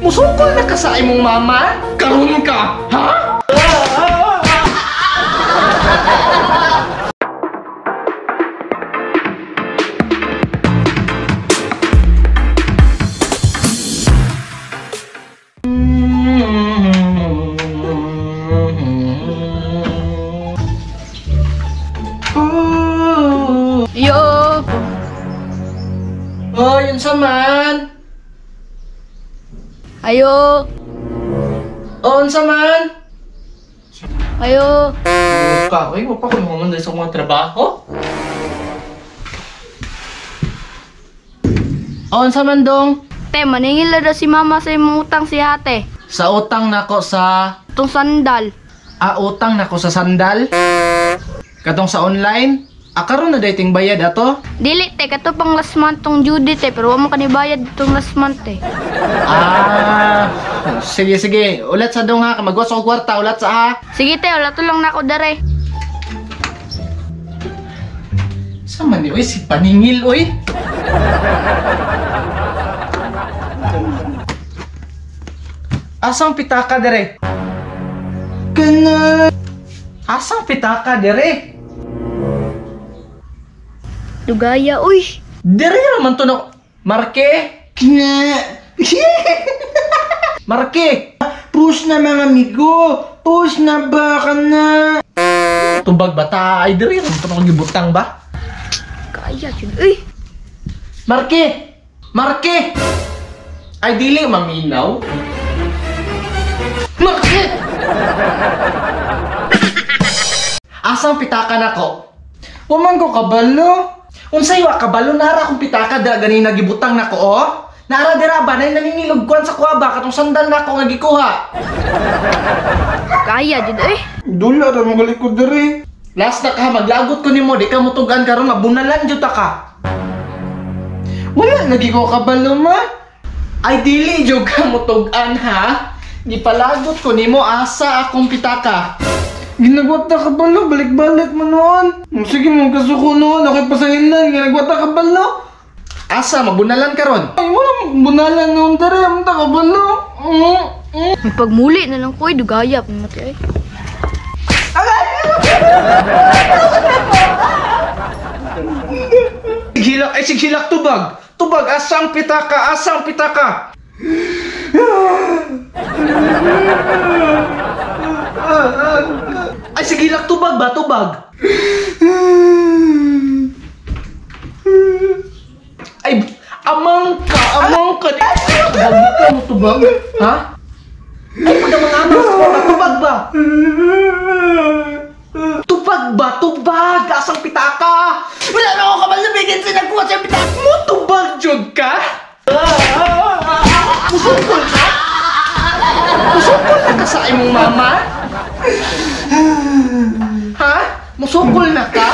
Musukol na ka sa imong mama? Karon ka, ha? Yo! Oh, yun sa man. Ayo! Oh, unsa man. Ayo! Ka, oy, wa pa ko human sa akong trabaho. Oh, unsa man dong? Te, maningil na daw si mama sa imong utang si ate. Sa utang nako sa Itong sandal. Ah, utang nako sa sandal. Katong sa online. Ah, karon na dating bayad ato? Dili te, kato pang last month tong due date te, pero wa mo kanibayad tong last month te. Ah, sige sige. Ulat sa dong ha, magwas og kwarta, ulat sa ha. Sige te, wala to lang nako dere. Sa man ni oy si paningil oy. Asang pitaka dere? Kana. Asang pitaka dere? Dugaya uy. Dere raman to na Marke. Kina. Marke. Push na mga amigo. Push na ba ka na? Tubag bata ay dere raman to na gibutang ba? Kaya jud uy. Marke. Marke. Ay dili maminaw. Marke. Asang pitaka nako? Wa man ko kabalo. Unsay wa kabalo nara akong pitaka dira ganina gibutang nako oh? Nara dira ba nay naningilog kuan sa kuha ba katong sandal nako nga gikuha. Kaya jud uy. Dula ra mo galikod dere. Last na ka maglagot ko nimo di ka motugan karon mabunalan jud ta ka. Wala lagi ko kabalo ma. Ay dili jud ka motug-an ha. Gipalagot ko nimo asa akong pitaka. Ginagwat ta kabalo, balik-balik man noon. Sige mo kasuko noon, ako'y pasahinan, ginagwat ta kabalo. Asa mabunalan karon? Ay wala bunalan noon dere, am ta kabalo. May pagmuli na lang ko uy, dugaya pa mati ay. Sighilak ay sighilak tubag. Tubag asang pitaka, asang pitaka. Ay sighilak tubag ba tubag? Ay amang ka, amang ka. Gagi ka mo tubag, ha? Ay pagkamangamang sa mga tubag ba? Tubag ba? Tubag! Asang pitaka? Wala na ako kamalabigin sa nagkuha sa pitaka. Mo tubag jud ka? Musukol ka? Musukol na ka sa imong mama? Ha? Musukol na ka?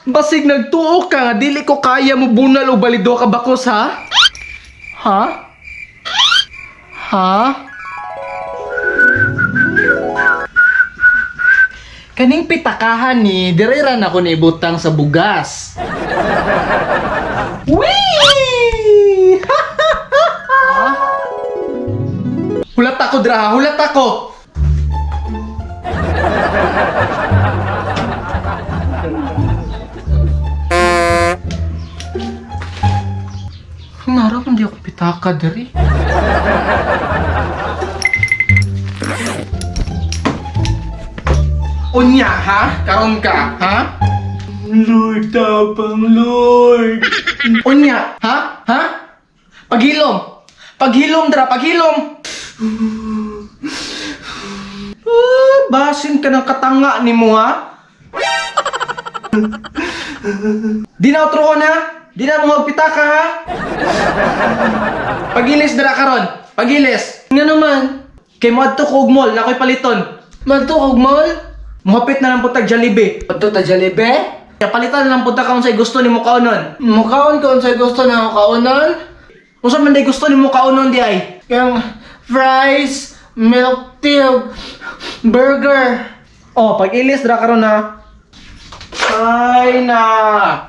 Basig nagtuo ka nga dili ko kaya mo bunal o balido ka bakos ha? Ha? Ha? Kaning pitakahan ni dire ra na ko ni ibutang sa bugas. Wee! Hulat ako dra, hulat ako. Nara kung di ako pitaka diri. Unya ha? Karon ka, ha? Lord, tapang Lord. Unya, ha? Ha? Paghilom. Paghilom dra, paghilom. Ah, basin ka ng katanga nimo ha? Di na otro na. Di na mo pitaka ha? Pagilis dra karon. Pagilis. Nga naman. Kay moadto ko og mall, nakoy paliton. Moadto og mall? Mohapit na lang pud tag Jollibee. Adto ta Jollibee? Kaya palitan na lang pud ta kaon say gusto nimo kaonon. Mukaon ko unsay gusto na kaonon? Unsa man day gusto nimo kaonon di ay? Yung fries, milk tea, burger. Oh, pag-ilis dra karon ha. Ay na.